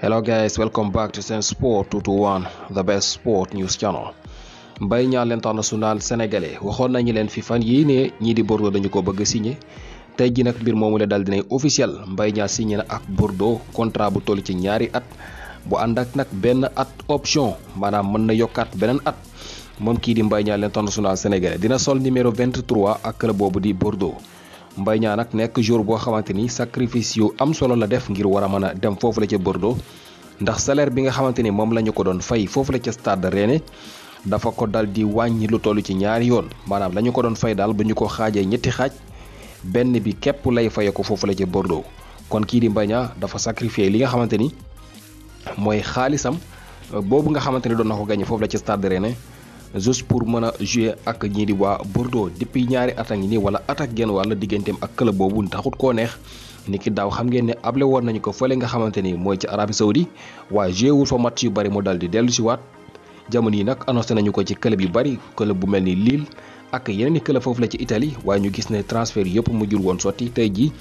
Hello guys, welcome back to Sen Sports 221, the best sport news channel. Mbaye Niang l'international sénégalais waxoon nañu leen fi fan yii ne ñii di Bordeaux dañu ko bëgg signé tey ji nag mbir moomu la dal dinay officiel. Mbaye Niang signé na ak Bordeaux contrat bu toll ci ñaari at bu ànd ak nag benn at option maanaam mën na yokkaat beneen at moom kii di Mbaye Niang l'international sénégalais dina sol numéro 23 ak club boobu di Bordeaux. Mbaye Niang nag nekk jour boo xamante ni sacrifice yu am solo la def ngir war a mën a dem foofu la ca Bordeaux ndax salaire bi nga xamante ni moom la ñu ko doon fay foofu la ca stade Rennais dafa ko dal di wàññi lu toll ci ñaari yoon maanaam la ñu ko doon fay daal bu ñu ko xaajee ñetti xaaj benn bi képp lay faye ko foofu la ca Bordeaux. kon kii di Mbaye Niang dafa sacrifier li nga xamante ni mooy xaalisam boobu nga xamante ni doon na ko gagné foofu la ca stade Rennais juste pour mën a jouer ak ñii di waa Bordeaux depuis ñaari at a ngi nii wala at ak genn wàll digganteem ak club boobu taxut koo neex ni ki daaw xam ngeen ne able woon nañu ko fële nga xamante ni mooy ci Arabie Saoudi waaye joué wul fa match yu bari mu dal di dellu si waat jamono yi nag annoncé nañu ko ci club yu bari club bu mel ni Lille ak yeneen i club foofu la ci Italie waaye ñu gis ne transfert yëpp mujjul woon sotti tey jii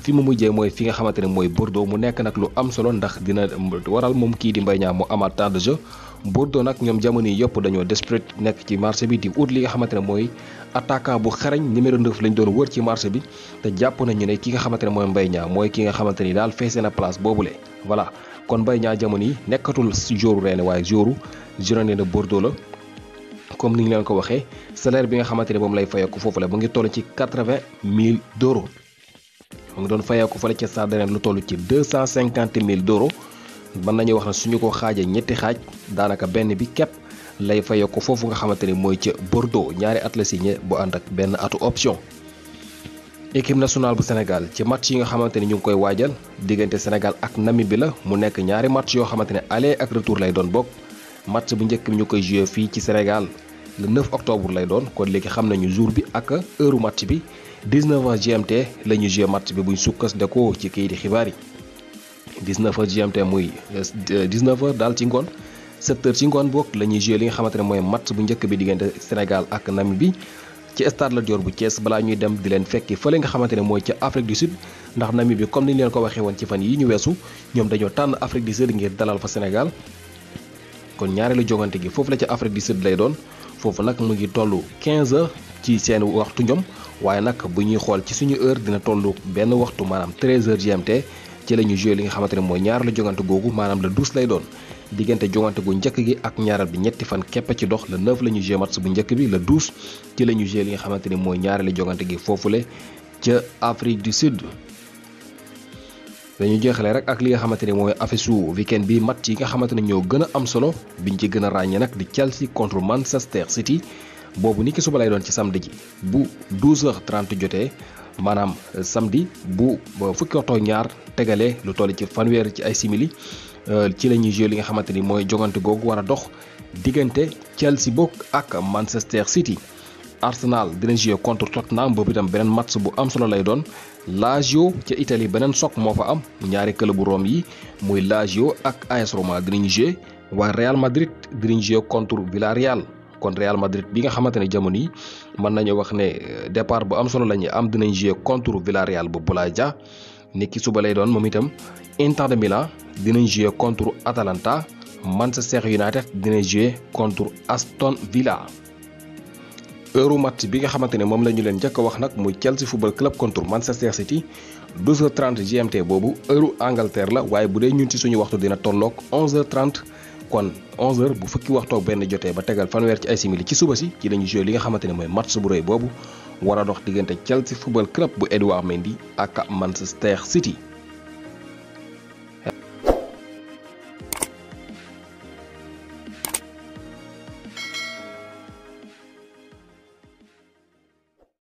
fi mu mujjee mooy fi nga xamante ne mooy Bordeaux mu nekk nag lu am solo ndax dina waral moom kii di Mbaye Niang mu amaat temps de jeu. Bordeaux nag ñoom jamono yi yëpp dañoo desperate nekk ci marché bi di ut li nga xamante ne mooy attaquant bu xarañ numéro 9 lañ doon wër ci marché bi te jàpp nañu ne ki nga xamante ne mooy Mbaye Niang mooy ki nga xamante ni daal feesee na place boobule. voilà kon Mbaye Niang jamono yi nekkatul joueur Rennes waaye joueur Girondins de Bordeaux la comme ni ñu leen ko waxee salaire bi nga xamante ne moom lay fayeeku foofu la mu ngi toll ci 80 000 €. mu ngi doon fayeeku fële ca stade Rennes lu toll ci 250 000 €. mën nañu wax ne suñu ko xaajee ñetti xaaj daanaka benn bi képp lay fayoo ko foofu nga xamante ni mooy ca Bordeaux ñaari at la signé bu ànd ak benn atu option. équipe nationale bu Sénégal ci match yi nga xamante ni ñu ngi koy waajal diggante Sénégal ak Namibie la mu nekk ñaari match yoo xamante ne aller ak retour lay doon bokk match bu njëkk bi ñu koy joué fii ci Sénégal le 9 octobre lay doon kon léegi xam nañu jour bi ak heure match bi 19h GMT la ñu joué match bi buñ sukkandikoo ci kayiti xibaar yi. 19h GMT muy 19h daal ci ngoon 7h ci ngoon bokk la ñuy joué li nga xamante ne mooy match bu njëkk bi diggante Sénégal ak Namibie ci stade Lat Dior bu Thiès balaa ñuy dem di leen fekki fële nga xamante ne mooy ca Afrique du Sud ndax Namibie comme ni ñu leen ko waxee woon ci fan yi ñu weesu ñoom dañoo tànn Afrique du Sud ngir dalal fa Sénégal kon ñaareelu jogante gi foofu la ca Afrique du Sud lay doon foofu nag mu ngi toll 15h ci seen waxtu ñoom waaye nag bu ñuy xool ci suñu heure dina toll benn waxtu maanaam 13h GMT. ci la ñu joué li nga xamante ne mooy ñaar la jogante googu maanaam le 12 lay doon diggante jogante gu njëkk gi ak ñaaral bi ñetti fan képp ci dox le 9 la ñu joué match bu njëkk bi le 12 ci la ñu joué li nga xamante ni mooy ñaari la jogante gi foofule ca Afrique du Sud. dañu jeexale rek ak li nga xamante ni mooy affiche su weekend bi match yi nga xamante ne ñoo gën a am solo biñ ci gën a ràññee nag di Chelsea contre Manchester City boobu ni ki suba lay doon ci samedi ji bu 12h30 jotee. maanaam samedi bu fukki waxtu ñaar tegalee lu toll ci fanweer ci ay simili ci la ñuy joué li nga xamante ni mooy jogante googu war a dox diggante Chelsea bokk ak Manchester City. Arsenal dina joué contre Tottenham boobu itam beneen match bu am solo lay doon Lazio ca Italie beneen choc moo fa am ñaari club bu Rome yi muy Lazio ak AS Roma dinañu joué waaye Real Madrid dinañu joué contre Villarreal. kon Real Madrid bi nga xamante ne jamono yi mën nañu wax ne départ bu am solo la ñuy am dinañ jouer contre Villarreal bu Boulaye Dia ni ki suba lay doon moom itam Inter de Milan dinañ jouer contre Atalanta Manchester United dinañ jouer contre Aston Villa. heure match bi nga xamante ne moom la ñu leen njëkk a wax nag muy Chelsea football club contre Manchester City 12h30 GMT boobu heure Angleterre la waaye bu dee ñun ci suñu waxtu dina tolloog 11h30. kon 11h bu fukki waxtu ak benn jotee ba tegal fanweer ci ay simili ci suba si ci la ñu joué li nga xamante ne mooy match bu rëy boobu war a dox diggante Chelsea football club bu Edouard Mendy ak Manchester City.